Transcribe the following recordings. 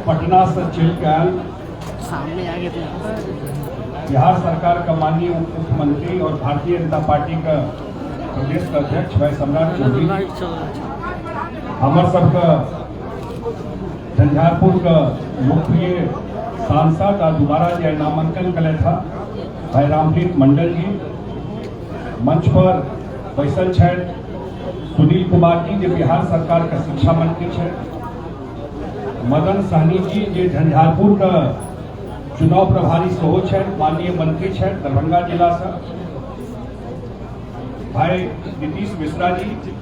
पटना से चल के आयल सामने आ गए। बिहार सरकार का माननीय उप मुख्यमंत्री और भारतीय जनता पार्टी का प्रदेश का अध्यक्ष भाई सम्राट चौधरी जी, लाइट चल रहा है। हमर सबके झंझारपुर का लोकप्रिय सांसद आ दोबारा जे नामांकन कले था भाई रामप्रीत मंडल जी, मंच पर बैसल छथि सुनील कुमार जी जे बिहार सरकार के शिक्षा मंत्री छथि, मदन सहनी जी जे झंझारपुर के चुनाव प्रभारी सेहो छथि, माननीय मंत्री छथि दरभंगा जिला से, भाई नीतीश मिश्रा जी जे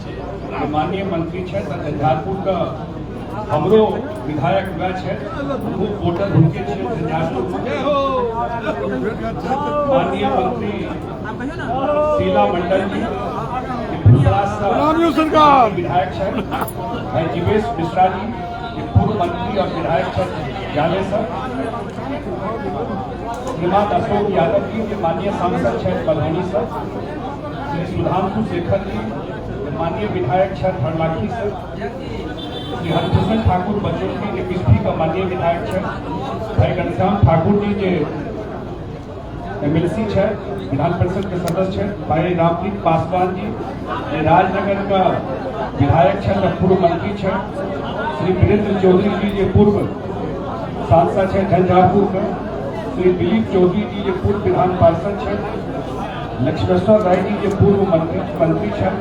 माननीय मंत्री छथि आ झंझारपुर के हमरो विधायक वएह छथि, हमहूँ वोटर हुनके छियै झंझारपुर में, माननीय मंत्री शीला मंडल जी जे फुलपरास से सरकार विधायक छथि, भाई जीवेश मिश्रा जी जे पूर्व मंत्री और विधायक छथि जाले से, श्रीमान अशोक यादव जी जे माननीय सांसद छथि मधुबनी से, श्री सुधांशु शेखर जी जे माननीय विधायक छथि हरलाखी से, श्री हरिभूषण ठाकुर बच्चन जी जे बिस्फी के माननीय विधायक छथि, भाई घनश्याम ठाकुर जी जे एमएलसी छथि, विधान परिषद के सदस्य छथि, भाई रामप्रीत पासवान जी जे राजनगर के विधायक छथि आ पूर्व मंत्री छथि, श्री वीरेंद्र चौधरी जी जे पूर्व सांसद छथि झंझारपुर के, श्री दिलीप चौधरी जी जे पूर्व विधान पार्षद छथि, लक्ष्मेश्वर राय जी जे पूर्व मंत्री मंत्री छथि,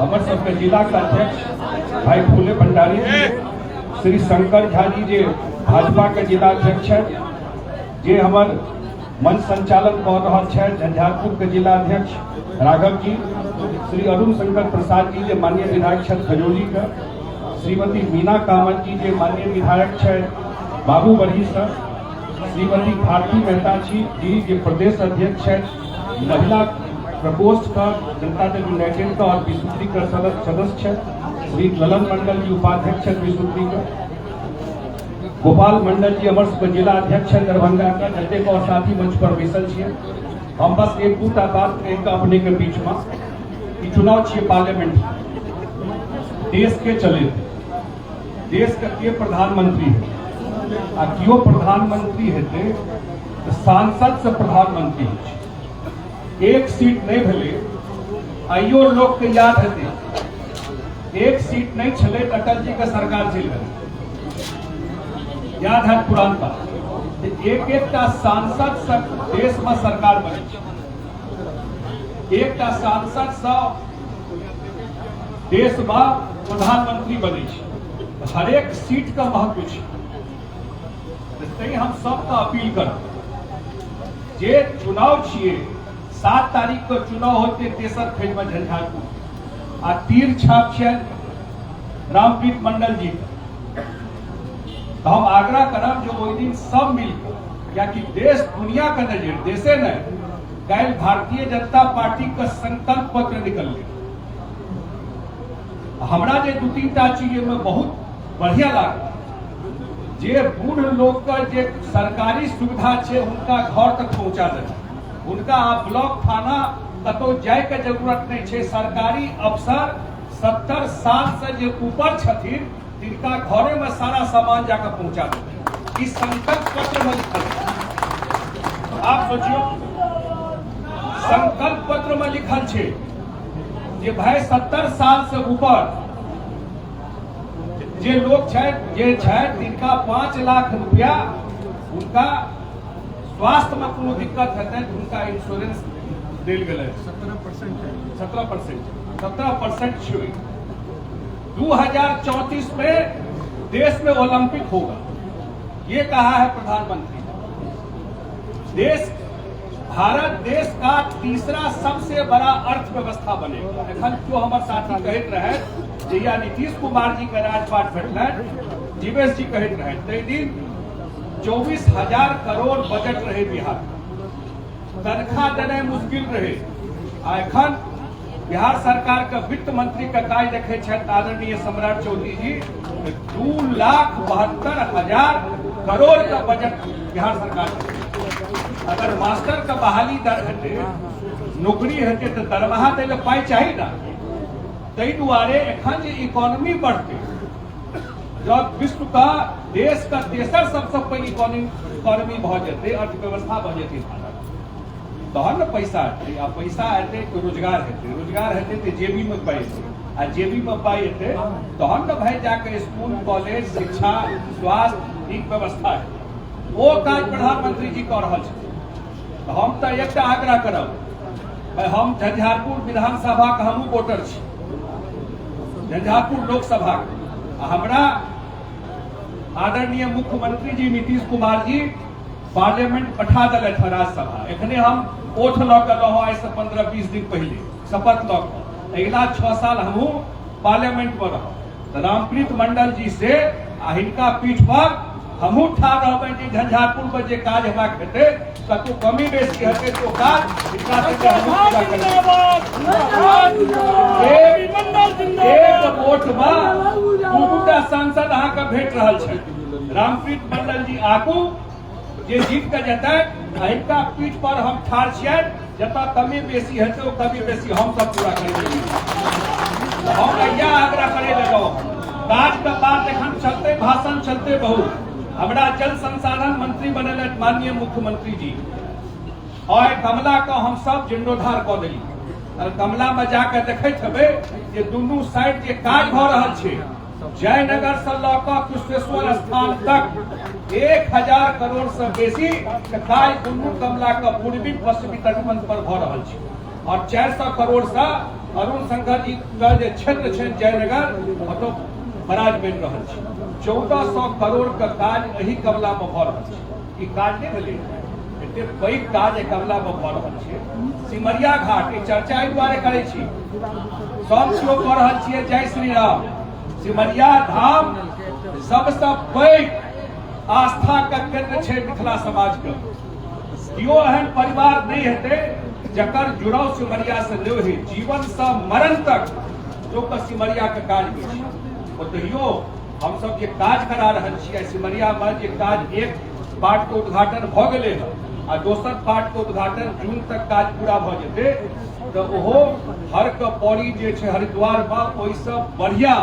हमर सबके जिला के अध्यक्ष भाई फूले भंडारी जी, श्री शंकर झा जी जे भाजपा के जिला अध्यक्ष छथि, जे हमर मंच संचालन कऽ रहल छथि झंझारपुर के जिला अध्यक्ष राघव जी, श्री अरुण शंकर प्रसाद जी जे माननीय विधायक छथि खजौली के, श्रीमती मीना कामत जी जे माननीय विधायक छथि बाबूबरही से, श्रीमती भारती मेहता जी जी जे प्रदेश अध्यक्ष छथि महिला प्रकोष्ठ का जनता दल यूनाइटेड का और विसूत्री के सदस्य छथि, श्री ललन मंडल जी उपाध्यक्ष छथि विसूत्री के, गोपाल मंडल जी हमर सबके जिला अध्यक्ष छथि दरभंगा के, जतेक और साथी मंच पर बैसल छियै, हम बस एक दूटा बात कहि कऽ अपने के बीच में, ई चुनाव छियै पार्लियामेंट, देश के चलेतै, देश के के प्रधानमंत्री हेतै, आ केओ प्रधानमंत्री हेतै तऽ सांसद से प्रधानमंत्री होइ छै। एक सीट नहि भेलै, आइयो लोक के याद हेतै, एक सीट नहि छलै तऽ अटल जी के सरकार चलि गेलै, याद है पुरान बात, एक एकटा सांसद से देश में सरकार बनै छै, एकटा सांसद से देश में प्रधानमंत्री बनै छै, हरेक सीट के महत्व छै। तैं हम सबके अपील करब जे चुनाव छियै, 7 तारीख के चुनाव होते तेसर फेज में झंझारपुर आ तीर छाप छै रामप्रीत मंडल जी के, तो हम आग्रह करब जो ओहि दिन सब मिलकर, कियाकि देश दुनिया के नजर देशे नहीं, काल्हि भारतीय जनता पार्टी के संकल्प पत्र निकललै। हमरा जे दू तीन टा चीज में बहुत बढ़िया लागल, जे बूढ़ लोग के जे सरकारी सुविधा छै हुनका घर तक पहुंचा देना, हुनका आब ब्लॉक थाना कतौ जाय के जरूरत नहीं छै, सरकारी अफसर 70 साल से जे ऊपर छथिन तिनका घरे में सारा सामान जाकर पहुंचा देते। ई संकल्प पत्र में लिखल छै। आप सोचियो, संकल्प पत्र में लिखल छै जे भाई 70 साल से ऊपर जे लोग छथि जे छथि तिनका 5 लाख रुपया हुनका स्वास्थ्य में कोनो दिक्कत हेतै तऽ हुनका इंश्योरेंस देल गेलै। 17% छै। 2034 में देश में ओलंपिक होगा, ये कहा है प्रधानमंत्री। देश भारत देश का तीसरा सबसे बड़ा अर्थव्यवस्था बनेगा। एखन जो हमर साथी कहैत रहे जहिया नीतीश कुमार जी के राजपाट भेटलनि, जीवेश जी कहैत रहे ताहि दिन 24,000 करोड़ बजट रहे बिहार, तनख्वाह देनाइ मुश्किल रहे। आ एखन बिहार सरकार के वित्त मंत्री के काज देखे छथि आदरणीय सम्राट चौधरी जी, 2,72,000 करोड़ का बजट बिहार सरकार के। अगर मास्टर के बहाली दर हेतै, नौकरी हेतै तऽ दरमाहा दै लए पाइ चाही ना। ताहि दुआरे एखन जे इकोनॉमी बढ़तै जब विश्व का देश का तेसर सबसँ पैघ इकोनॉमी भऽ जेतै, अर्थव्यवस्था भऽ जेतै भारत, तहन ने पैसा एतै। आ पैसा एतै तऽ रोजगार हेतै, रोजगार हेतै तऽ जेबीमे पाइ एतै, आ जेबीमे पाइ एतै तहन ने भाइ जाके स्कूल, कॉलेज, शिक्षा, स्वास्थ्य, नीक व्यवस्था हेतै। ओ काज प्रधानमंत्री जी कऽ रहल छथिन। तऽ हम तऽ एकटा आग्रह करब भाइ, हम झंझारपुर विधानसभाके हमहूँ वोटर छी, झंझारपुर लोकसभाके, आ हमरा आदरणीय मुख्यमंत्री जी नीतीश कुमार जी पार्लियामेंट पठा देलथि हँ राज्यसभा। एखने हम ओठ लऽ कऽ रहौं आइसँ 15-20 दिन पहिले शपथ लऽ कऽ, अगिला 6 साल हमहूँ पार्लियामेंटमे रहब। तऽ रामप्रीत मंडल जी से आ हिनका पीठ पर हमहूँ ठाढ़ रहबै जे झंझारपुरमे जे काज हेबाक हेतै, कतहु कमी बेसी हेतै तऽ ओ काज हिनका सबके हमहूँ पूरा करबै। एक वोटमे 2-2टा सांसद अहाँके भेट रहल छै। रामप्रीत मंडल जी आगू जे जीत के जेतै, आ हिनका पीठ पर हम ठाढ़ छियनि, जतऽ कमी बेसी हेतै ओ कमी बेसी हम सब पूरा करबै। हम इएह आग्रह करै लगलहुँ। काजके बात एखन चलते, भाषण चलते बहुत। हमरा जल संसाधन मंत्री बनेलथि माननीय मुख्यमंत्री जी, और कमला के हम सब जीर्णोद्धार कऽ देली। और कमला में जाके देखैत हेबै जे दुनू साइड जे काज भऽ रहल छै, जयनगर से लऽ कऽ कुशेश्वर स्थान तक 1000 करोड़ से बेसी के काज दुनू कमला के पूर्वी पश्चिमी तटबंध पर भऽ रहल छै। और 400 करोड़ से अरुण शंकर जी के जे क्षेत्र छै जयनगर, ओतऽ बराज बनि रहल छै। 1400 करोड़ के काज एहि कमला में भऽ रहल छै। ई काज नहि भेलै, एते पैघ काज एहि कमला में भऽ रहल छै। सिमरिया घाट, ई चर्चा एहि दुआरे करै छी, सब केओ कऽ रहल छियै जय श्री राम। सिमरिया धाम सबसँ पैघ आस्था के केंद्र छै मिथिला समाज के। केओ एहन परिवार नहि हेतै जकर जुड़ाव सिमरिया से नहि होइ। जीवन से मरण तक लोक सिमरिया के काज होइ छै। ओतहियो हमसब जे काज करा रहल छियै सिमरिया में, जे काज एक पार्ट के उद्घाटन भऽ गेलै हँ आ दोसर पार्ट के उद्घाटन जून तक काज पूरा भऽ जेतै, तऽ ओहो हर के पौड़ी जे छै हरिद्वार में, ओहिसँ बढ़िया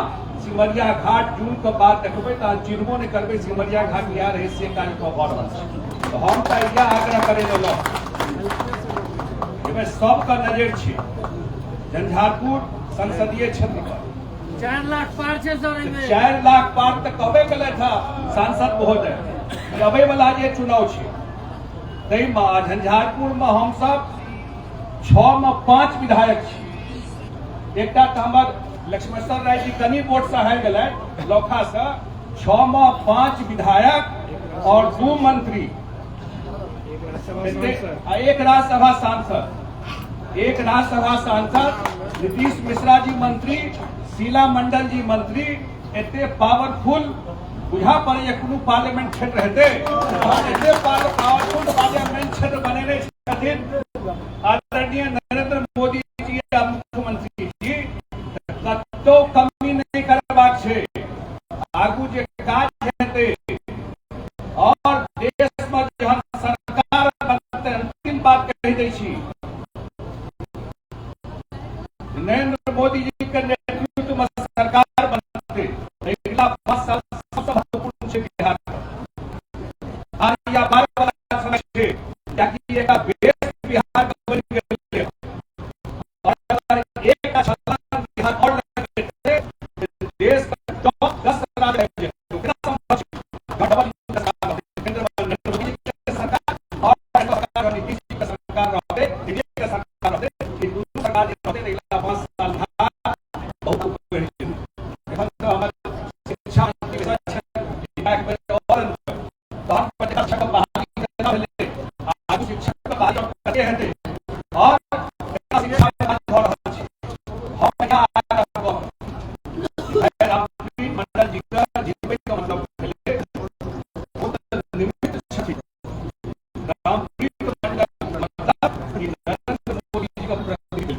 सिमरिया घाट जून के बाद देखबै तऽ अहाँ चिन्हबो नहि करबै सिमरिया घाट इएह रहै, से काज भऽ रहल छै। तऽ हम तऽ इएह आग्रह करै लेलहुँ, एहिमे सबके नजरि छै झंझारपुर संसदीय क्षेत्र पर। 4 लाख पार छै सर एहिमे। 4 लाख पार तऽ कहबे केलथि हँ सांसद महोदय जे अबै वाला जे चुनाव छै ताहिमे झंझारपुरमे हमसब 6 में 5 विधायक छी। एकटा तऽ हमर लक्ष्मेश्वर राय जी कनि वोट से हारि गेलथि लौखा से। 6 में 5 विधायक और 2 मंत्री आ 1 राज्यसभा सांसद, 1 राज्यसभा सांसद, नीतीश मिश्रा जी मंत्री, शीला मंडल जी मंत्री। एते पावरफुल बुझा पड़ैए कोनो पार्लियामेंट क्षेत्र हेतै, तहन एते पावरफुल पार्लियामेंट क्षेत्र बनेने छथिन आदरणीय नरेंद्र मोदी जी आ मुख्यमंत्री जी। कतौ कमी नहि करबाक छै। आगू जे काज हेतै और देश में जहन सरकार बनतै, अंतिम बात कहि दै छी, नरेंद्र मोदी जी के नेतृत्व में सरकार बनतै, अगिला 5 साल सबसँ महत्वपूर्ण छै बिहार के। हार या बार वाला समय छै, कियाकि एकटा बेस बिहार के बनि गेलै और अगर एकटा छलांग बिहार और लगेतै, देश के टॉप 10 राज्य आबि जेतै। केना संभव छै? डबल सरकार रहतै, केंद्र में नरेंद्र मोदी के सरकार और सरकार नीतीश जी के सरकार रहतै, एनडीए के सरकार रहतै, ई दुनू सरकार जे रहतै अगिला 5 साल बिहार बहुत ऊपर बढ़ि जेतै। एखन तऽ हमर शिक्षा मंत्री छथि, और तहन शिक्षक बहाली केना भेलै, आगू शिक्षक बहाली और कते हेतै और केना शिक्षा भऽ रहल छै। हम इएह आग्रह करब, रामप्रीत मंडल जी के जीतबै के मतलब भेलै ओ तऽ निमित्त छथिन। रामप्रीत मंडल मतलब कि नरेंद्र मोदी जी के प्रतिनिधि,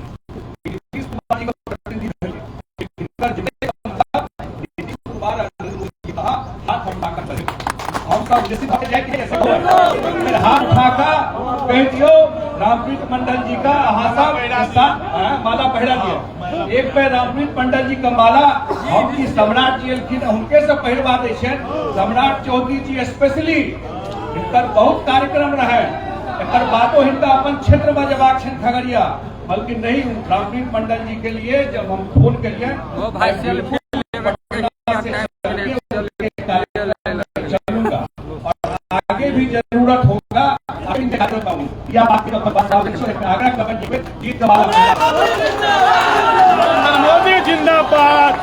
नीतीश कुमार जी के प्रतिनिधि भेलै। हिनकर जीतै के मतलब नीतीश कुमार और नरेंद्र मोदी जी का हाथ उठाकर चले। हम सब निश्चित भऽ जाय कि फिर हाथ उठाकर कह दियौ रामप्रीत मंडल जी का अहाँ सब माला पहिरा दियौ। एक पैर रामप्रीत मंडल जी का माला हम की सम्राट जी एलखिन, हुनके से पहिरबा दै छियनि। सम्राट चौधरी जी स्पेशली, हिनकर बहुत कार्यक्रम रहे, एकर बादो हिनका अपन क्षेत्र में जेबाक छनि खगड़िया, बल्कि नहीं, रामप्रीत मंडल जी के लिए जब हम फोन करिए, ओ भाई, सेल्फी पटना से चल के उनके कार्यक्रम में चलूंगा और आगे भी जरूरत होगा या बाकी का आग्रह करब जीत। मोदी जिंदाबाद।